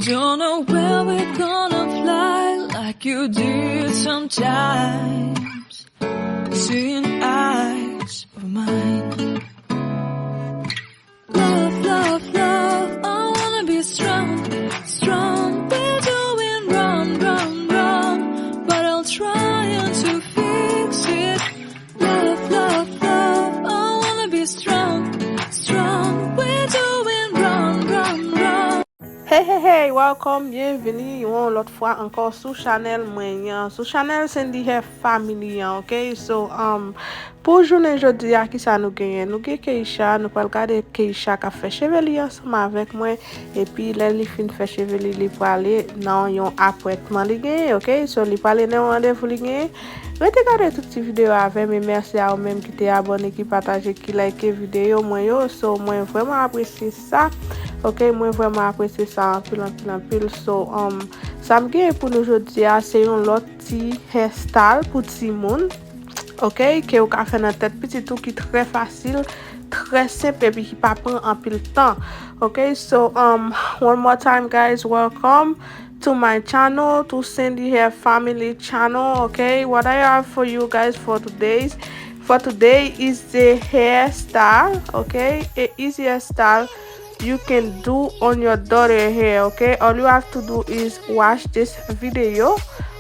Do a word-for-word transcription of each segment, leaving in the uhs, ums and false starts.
Don't know where we're gonna fly like you did sometimes. Seeing eyes of mine. Love, love, love, I wanna be strong, strong. We're doing wrong, wrong, wrong, but I'll try to fix it. Love, love, love, I wanna be strong, strong. We're doing wrong, wrong, wrong. Hey, hey, hey, welcome, byenvini yon lòt fwa ankò sou chanèl mwen an, sou chanèl Sandy Hair Family an, ok? So, um, pou jounen jodi a, kisa nou genyen? Nou gen Keisha, nou pral gade Keisha k ap fè cheve li ansanm avèk mwen, epi lè li fin fè cheve li, li prale nan yon apwètman li genyen, ok? So, li prale nan yon randevou li genyen. Rete gade tout ti videyo avè m, e mèsi a ou menm ki te abòne, ki pataje, ki like videyo mwen yo. So, mwen vrèman apresye sa. Ok, mwen vrèman apresye sa anpil, anpil, anpil. So, um, sa m genyen pou nou jodi a, se yon lòt ti hairstyle pou timoun. Ok, ke ou ka fè nan tèt pitit ou ki trè fasil, trè senp, epi ki pa pran anpil tan. Ok, so, um, one more time, guys, welcome to my channel, to Sandy Hair Family channel, ok? What I have for you guys for today's, for today is the hairstyle, ok? A easy hairstyle you can do on your daughter hair, ok? All you have to do is watch this video.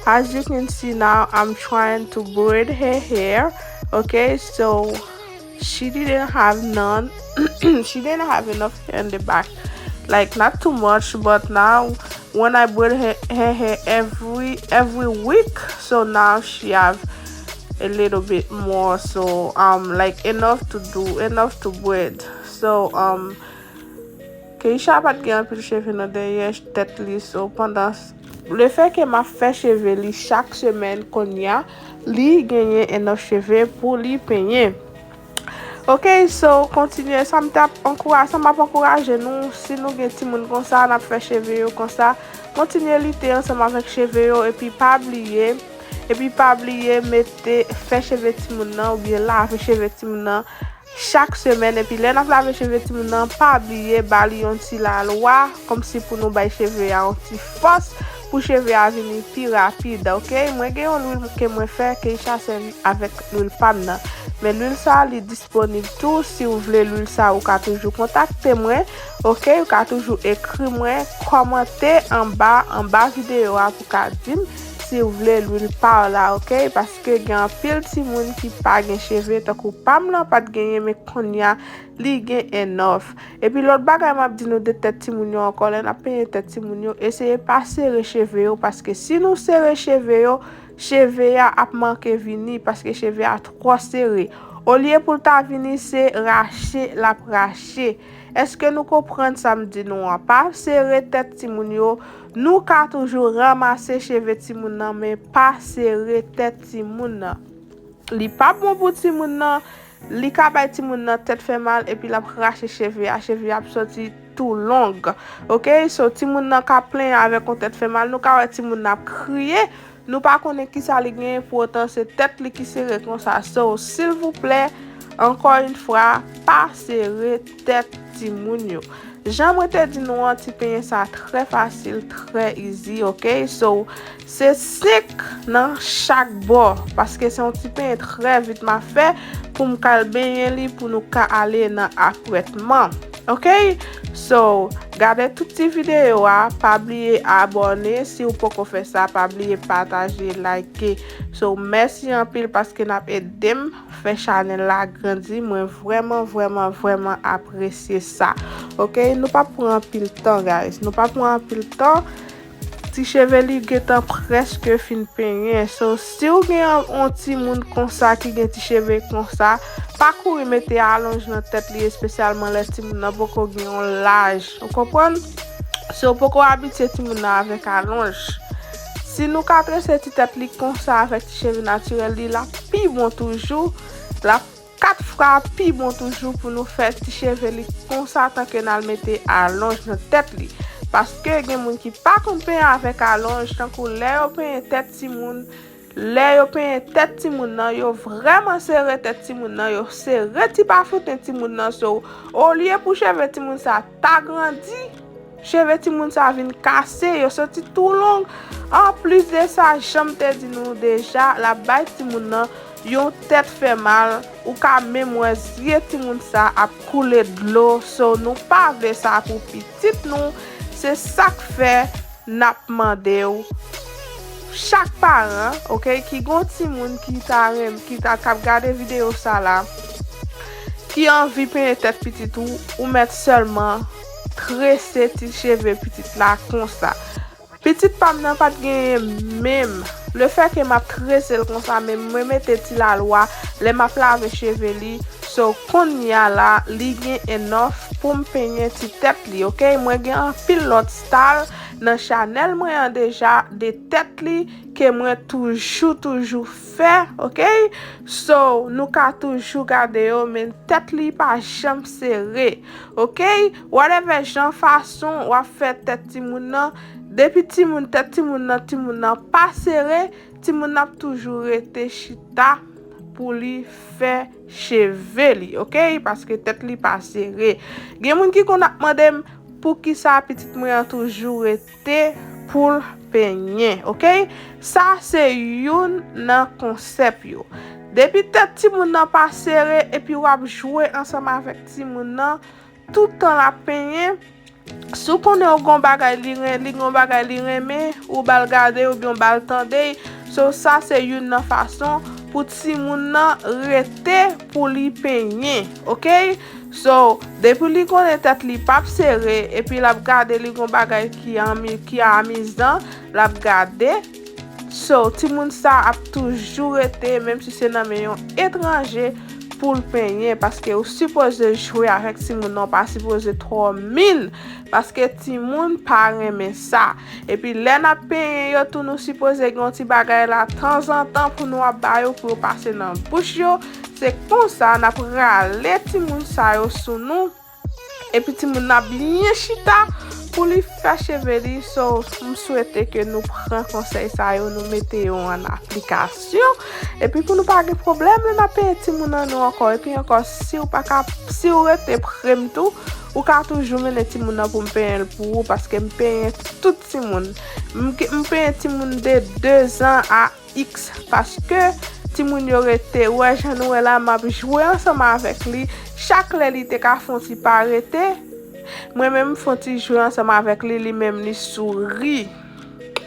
As you can see now, I'm trying to braid her hair, ok? So, she didn't have none. She didn't have enough hair in the back, like, not too much, but now when I braid her, her hair every every week, so now she have a little bit more, so, um, like, enough to do, enough to braid. So, um, Keisha pa t gen anpil cheve nan dèyè tèt li, so pandan s- lefètke m ap fè cheve li chak semèn, kounye a li genyen enough cheve pou li penyen. Ok, so, kontinye, sa m t ap ankoura-, sa m ap ankouraje nou, si nou gen timoun konsa, n ap fè cheve yo konsa, kontinye lite ansanm avèk cheve yo, epi pa bliye, epi pa bliye mete, fè cheve timoun nan, oubyen lave cheve timoun nan chak semèn, epi lè n ap lave cheve timoun nan, pa bliye ba li yon ti lalwa, kòmsi pou nou bay cheve a yon ti fòs, pou cheve a vini pi rapid, ok? Mwen gen yon lwil ke mwen fè, Keisha sèvi avèk lwil pa m nan. Men lwil sa, li disponib tou, si w vle lwil sa, ou ka toujou kontakte mwen, ok? Ou ka toujou ekri mwen, kòmante anba, anba videyo a pou ka di m si w vle lwil pa w la, ok? Paske gen anpil timoun ki pa gen cheve, tankou pa m lan pa t genyen, men kounye a, li gen enough. Epi lòt bagay m ap di nou de tèt timoun yo ankò, lè n ap penyen tèt timoun yo, eseye pa sere cheve yo, paske si nou sere cheve yo, cheve a ap manke vini, paske cheve a twò sere. Olye pou l ta vini, se rache l ap rache. Èske nou konprann sa m di nou an? Pa sere tèt timoun yo. Nou ka toujou ranmase cheve timoun nan, men pa sere tèt timoun nan. Li pa bon pou timoun nan, li ka bay timoun nan tèt fè mal, epi l ap rache cheve a, cheve a ap soti tou long. Ok, so timoun nan ka plenyen avèk yon tèt fè mal, nou ka wè timoun nan ap kriye, nou pa konnen kisa li genyen, pou otan se tèt li ki sere konsa. So, silvouplè, ankò yon fwa, pa sere tèt timoun yo. Jan mwen te di nou an, ti penyen sa trè fasil, trè easy, ok? So, se senk nan chak bò, paske se yon ti penyen trè vit m ap fè pou m ka al benyen li, pou nou ka ale nan apwètman, ok? So, gade tout ti videyo a, pa bliye abòne si w poko fè sa, pa bliye pataje, like. So, mèsi anpil paske n ap ede m fè chanèl la grandi. Mwen vrèman, vrèman, vrèman apresye sa. Ok, nou p ap pran anpil tan, guys. Nou p ap pran anpil tan. Ti cheve li gentan prèske fin penyen. So, si w gen yon, yon timoun konsa ki gen ti cheve konsa, pa kouri mete alonj nan tèt li, espesyalman lè timoun nan poko gen yon laj. Ou konprann? Si w poko abitye timoun nan avèk alonj. Si nou ka trese ti tèt li konsa avèk ti cheve natirèl li, l ap pi bon toujou. L ap kat fwa pi bon toujou pou nou fè ti cheve li konsa, tanke n al mete alonj nan tèt li. Paske gen moun ki pa konn penyen avèk alonj, tankou lè yo penyen tèt timoun, lè yo penyen tèt timoun nan, yo vrèman sere tèt timoun nan, yo sere ti bafouten timoun nan. So, olye pou cheve timoun sa ta grandi, Cheve timoun sa vin kase, yo soti tou long. Anplis de sa, jan m te di nou deja, l ap bay timoun nan yon tèt fè mal. Ou ka menm wè zye timoun sa ap koule dlo. So, nou pa vle sa pou pitit nou. Se sa k fè n ap mande w, chak paran, oke, ki gon timoun ki ta renm-, ki ta, k ap gade videyo sa la, ki anvi penyen tèt pitit ou, ou mèt sèlman trese ti cheve pitit la konsa. Pitit pa m nan pa t genyen menm. Lefètke m ap trese l konsa, men mwen mete ti lalwa lè m ap lave cheve li. So, kounye a la, li gen enough pou m penyen ti tèt li, oke? Mwen gen anpil lòt style nan chanèl mwen an deja de tèt li ke mwen toujou, toujou fè, oke? So, nou ka toujou gade yo, men tèt li pa janm sere, oke? Whatever jan fason w ap fè tèt timoun nan, depi timoun, tèt timoun nan, timoun nan pa sere, timoun nan ap toujou rete chita pou li fè cheve li, oke? Paske tèt li pa sere. Gen moun ki konn ap mande m poukisa pitit mwen an toujou rete pou l penyen, oke? Sa se youn nan konsèp yo. Depi tèt timoun nan pa sere epi w ap jwe ansanm avèk timoun nan, tout tan l ap penyen, si w konnen w gon bagay li ren-, li gon bagay li renmen, ou ba l gade oubyen w ba l tande. So, sa se youn nan fason pou timoun nan rete pou li penyen, oke? So, depi li konnen tèt li p ap sere, epi l ap gade li gon bagay ki anmi-, ki amizan, l ap gade. So, timoun sa ap toujou rete, menm si se nan men yon etranje, pou l penyen, paske ou sipoze jwe avèk timoun nan, ou pa sipoze twò min, paske timoun pa renmen sa. Epi lè n ap penyen yo tou, nou sipoze gen yon ti bagay la tanzantan pou nou ap ba yo, pou yo pase nan bouch yo. Se konsa n ap rale timoun sa yo sou nou. Epi timoun nan byen chita pou li fè cheve li. So, m swete ke nou pran konsèy sa yo, nou mete yo an aplikasyon. Epi pou nou pa gen pwoblèm lè n ap penyen timoun nan nou ankò. Epi ankò, si w pa ka, si w rete pre m tou, ou ka toujou mennen timoun nan pou m penyen l pou ou, paske m penyen tout timoun. M, m penyen timoun de de zan a X, paske timoun yo rete. Ou wè jan nou wè la, m ap jwe ansanm avèk li. Chak lè li te ka fè yon ti pa rete, mwen menm m fè yon ti jwe ansanm avèk li, li menm li souri.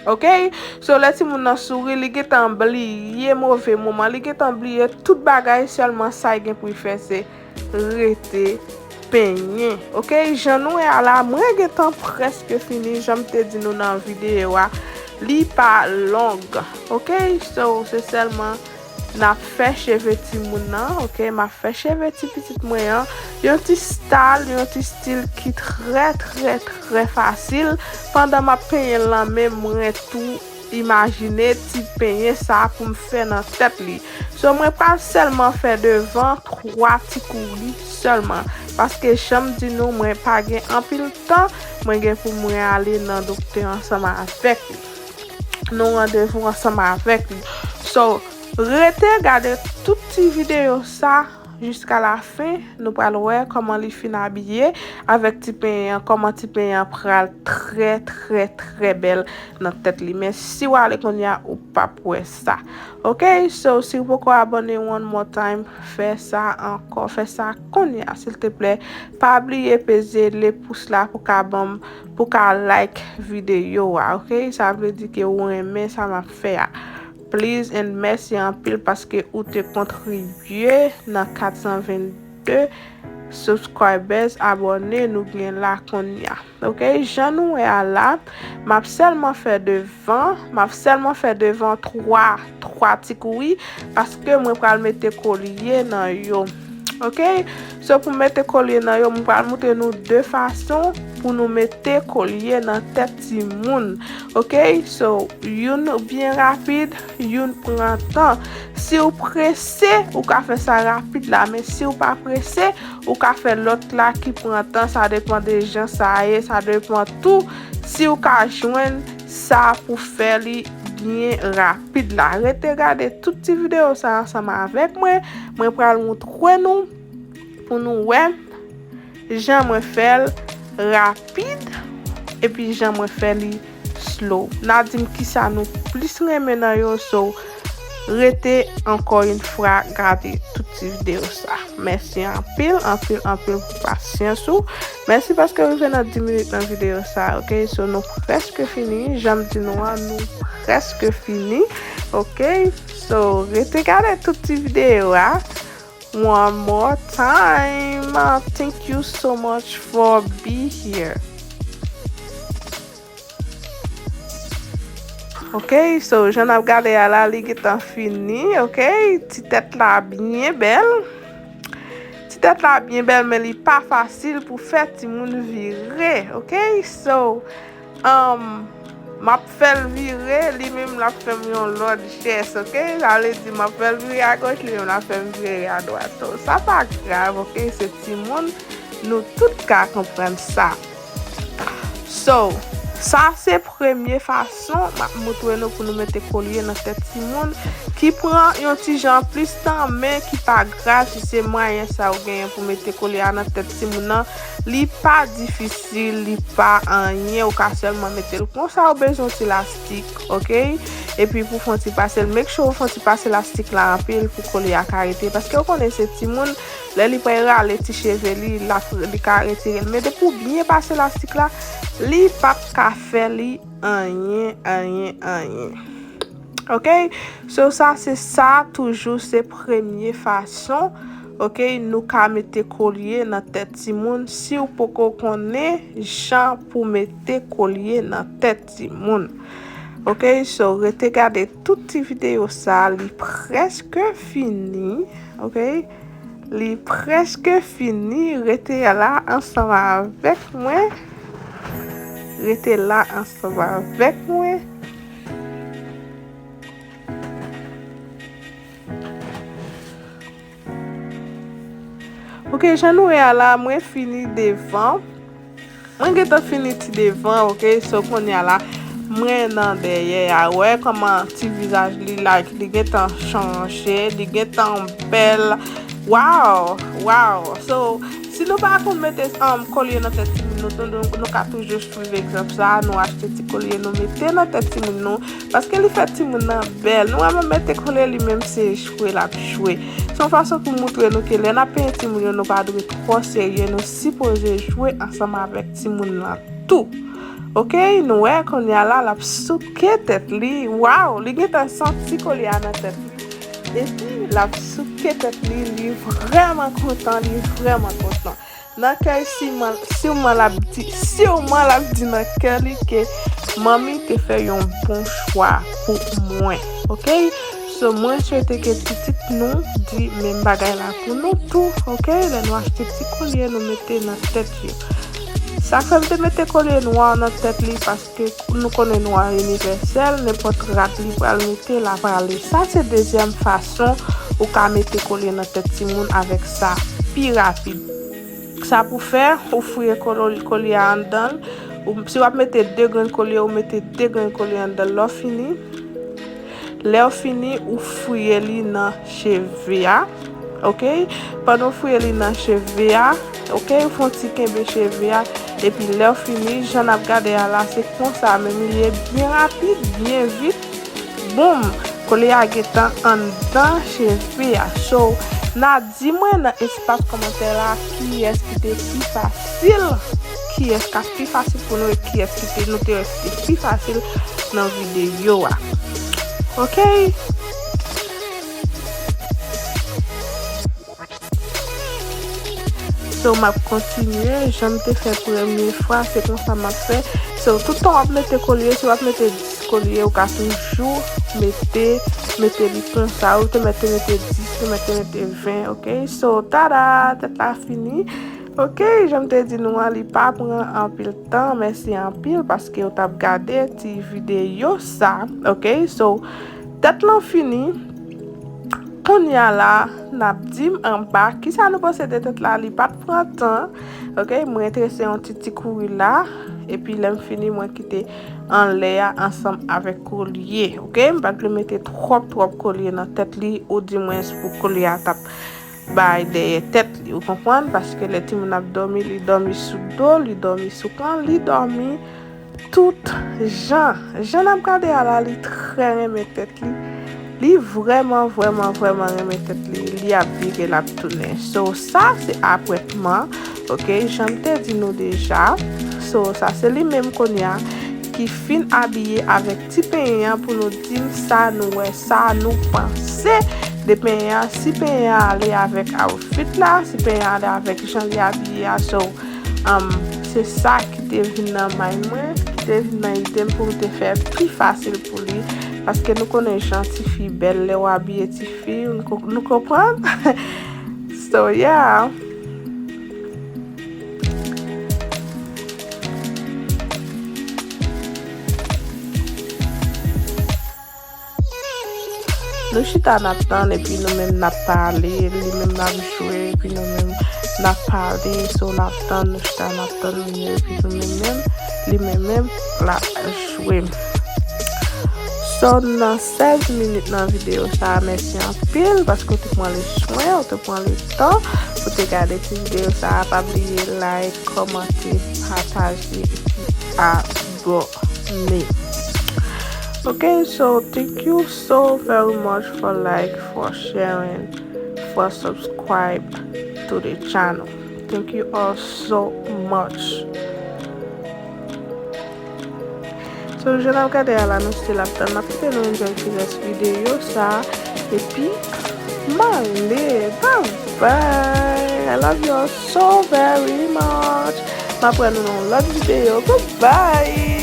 Oke? So, lè timoun nan souri, li gentan bliye move moman, li gentan bliye tout bagay, sèlman sa l gen pou l fè se rete penyen. Oke? Jan nou wè a la, mwen gentan prèske fini, jan m te di nou nan videyo a, li pa long. Oke? So, se sèlman n ap fè cheve timoun nan, oke? M ap fè cheve ti pitit mwen an, yon ti style, yon ti stil ki trè, trè, trè fasil. Pandan m ap penyen l nan men mwen tou, imajine ti penyen sa pou m fè nan tèt li. So, mwen pral sèlman fè devan twa ti kouri sèlman. Paske jan m di nou, mwen pa gen anpil tan, mwen gen pou mwen ale nan doktè ansanm avèk li. Nou randevou ansanm avèk li. So, rete gade tout ti videyo sa jiska la fen. Nou pral wè kòman li fin abiye avèk ti penyen an, kòman ti penyen an pral trè, trè, trè bèl nan tèt li. Men si w ale kounye a, ou p ap wè sa. Oke? So, si w poko abòne one more time, fè sa ankò. Fè sa kounye a, silteplè. Pa bliye peze le pous la pou ka ban m, pou ka like videyo a, oke? Sa vle di ke ou renmen sa m ap fè a. Please and mèsi anpil paske ou te kontribye nan kat san vennde subscribers, abòne nou gen la kounye a. Oke, jan nou wè a la, m ap sèlman fè devan, m ap sèlman fè devan twa, twa ti kouri, paske mwen pral mete kolye nan yo. Oke, so pou mete kolye nan yo, mwen pral montre nou de fason pou nou mete kolye nan tèt timoun. Oke, so youn byen rapid, youn pran tan. Si w prese, ou ka fè sa rapid la, men si w pa prese, ou ka fè lòt la ki pran tan, sa depann de jan sa ye, sa depann tou si w ka jwenn sa pou fè li byen rapid la. Rete gade tout ti videyo sa ansanm avèk mwen. Mwen pral montre nou pou nou wè jan mwen fè l rapid. epi jan mwen fè li slow. N a di m kisa nou plis renmen nan yo, so rete ankò yon fwa gade tout ti videyo sa. Mèsi anpil, anpil, anpil pou pasyans ou. Mèsi paske w rive nan dis minit nan videyo sa, ok? So nou prèske fini, jan m di nou an, nou prèske fini, ok? So rete gade tout ti videyo a. One more time. Thank you so much for be here. Ok, so jan n ap gade a la, li gentan fini, ok? Ti tèt la byen bèl. Ti tèt la byen bèl, men li pa fasil pou fè timoun vire, ok? So, um, m ap fè l vire, li menm l ap fè m yon lòt jès, ok? Sa vle di m ap fè l vire agoch, li menm l ap fè m vire adwat. So, sa pa grav, ok? Se timoun, nou tout ka konprann sa. So, sa se premye fason m ap montre nou pou nou mete kolye nan tèt timoun ki pran yon ti jan plis tan, men ki pa grav si se mwayen sa ou genyen pou mete kolye a nan tèt timoun nan. Li pa difisil, li pa anyen, ou ka sèlman mete l konsa, ou bezwen yon ti lastik, ok? Epi pou fè yon ti pase l, make sure ou fè yon ti pase lastik la anpil pou kolye a ka rete, paske ou konnen se timoun, lè li pral rale ti cheve li, l ap, li ka retire l. Men depi w byen pase lastik la, li p ap ka fè li anyen, anyen, anyen. Ok? So, sa se sa, toujou se premye fason, ok, nou ka mete kolye nan tèt timoun si w poko konnen jan pou mete kolye nan tèt timoun. Ok? So, rete gade tout ti videyo sa, li prèske fini, ok? Li prèske fini, rete la ansanm avèk mwen. Rete la ansanm avèk mwen. Ok, jan nou wè a la, mwen fini devan. Mwen gentan fini ti devan, ok? So, kounye a la, mwen nan dèyè a. Wè kòman ti vizaj li, like, li gentan chanje, li gentan bèl. Wow! Wow! So, si nou pa konn mete, um, kolye nan tèt timoun nou, nou, nou, nou ka toujou swiv egzanp sa, nou achte ti kolye, nou mete nan tèt timoun nou, paske li fè timoun nan bèl. Nou wè mwen mete kolye, li menm se jwe l ap jwe. Se yon fason pou montre nou ke lè n ap penyen timoun yo, nou pa dwe twò serye, nou sipoze jwe ansanm avèk timoun nan tou. Ok, nou wè kounye a la, l ap souke tèt li. Waw, li gentan santi kolye a nan tèt li. Epi, l ap souke tèt li, li vrèman kontan, li vrèman kontan. Nan kè l siman, siman l ap di, siman l ap di nan kè li ke manmi te fè yon bon chwa pou mwen. Ok? So, mwen swete ke pitit nou di menm bagay la pou nou tou, ok? Lè nou achte ti kolye, nou mete nan tèt yo. Sa fè m te mete kolye nwa nan tèt li, paske nou konnen nwa inivèsèl, nenpòt rad li pral mete, l ap ale. Sa se dezyèm fason ou ka mete kolye nan tèt timoun avèk sa, pi rapid. Sa pou fè, ou fouye kolo-, kolye a anndan l. Ou, si w ap mete de grenn kolye, ou mete de grenn kolye anndan l. Lè w fini, lè w fini, ou fouye li nan cheve a. Ok? Pandan w fouye li nan cheve a, ok? Ou fè yon ti kenbe cheve a. Epi lè w fini, jan n ap gade a la, se konsa menm li ye, byen rapid, byen vit. Boum! Kolye a gentan anndan cheve a. So, n a di mwen nan espas kòmantè la kiyès ki te pi fasil, kiyès k ap pi fasil pou nou e kiyès ki te, nou te wè ki te pi fasil nan videyo a. Ok? So, m ap kontinye, jan m te fè premye fwa, se konsa m ap fè. So, tout tan w ap mete kolye, si w ap mete dis kolye, ou ka toujou mete, mete li konsa. Ou te mèt te mete dis, te mèt te mete ven, ok? So, tada, tèt la fini. Ok, jan m te di nou an, li pa pran anpil tan. Mèsi anpil paske w t ap gade ti videyo sa, ok? So, tèt lan fini. Kounye a la, n ap di m anba kisa nou panse de tèt la, li pa t pran tan. Ok, mwen trese yon ti ti kouri la, epi lè m fini, mwen kite anlè a ansanm avèk kolye. Ok, m pa t vle mete twòp, twòp kolye nan tèt li, oudimwens pou kolye a t ap bay dèyè tèt li, ou konprann? Paske lè timoun ap dòmi, li dòmi sou do, li dòmi sou kan, li dòmi tout jan. Jan n ap gade a la, li trè renmen tèt li. Li vrèman, vrèman, vrèman renmen tèt li. Li ap vire, l ap tounen. So, sa se apwètman, ok, jan m te di nou deja. So, sa se li menm kounye a ki fin abiye avèk ti penyen an pou nou di m sa nou wè, sa nou panse de penyen an, si penyen an ale avèk outfit la, si penyen an ale avèk jan li abiye a. So, um, se sa ki te vin nan mind mwen, ki te vin nan ide m pou m te fè pi fasil pou li. Paske nou konnen jan tifi bèl lè w abiye tifi, nou ko-, nou konprann? So, yeah. Nou chita n ap tann, epi nou menm n ap pale, li menm l ap jwe, epi nou menm n ap pale, so l ap tann, nou chita n ap tann li menm, epi nou menm menm, li menm menm l ap jwe. So, nan sèz minit nan videyo sa a, mèsi anpil paske w te pran le swen, w te pran le tan pou te gade ti videyo sa a. Pa bliye like, kòmante, pataje, epi abòne. Okay, so thank you so very much for like, for sharing, for subscribe to the channel. Thank you all so much. So, jan n ap gade a la, nou still ap tann. M ap kite nou enjoy ti rès videyo sa. Epi, m ale. Bye bye. I love you all so very much. M ap wè nou nan yon lòt videyo. Bye bye.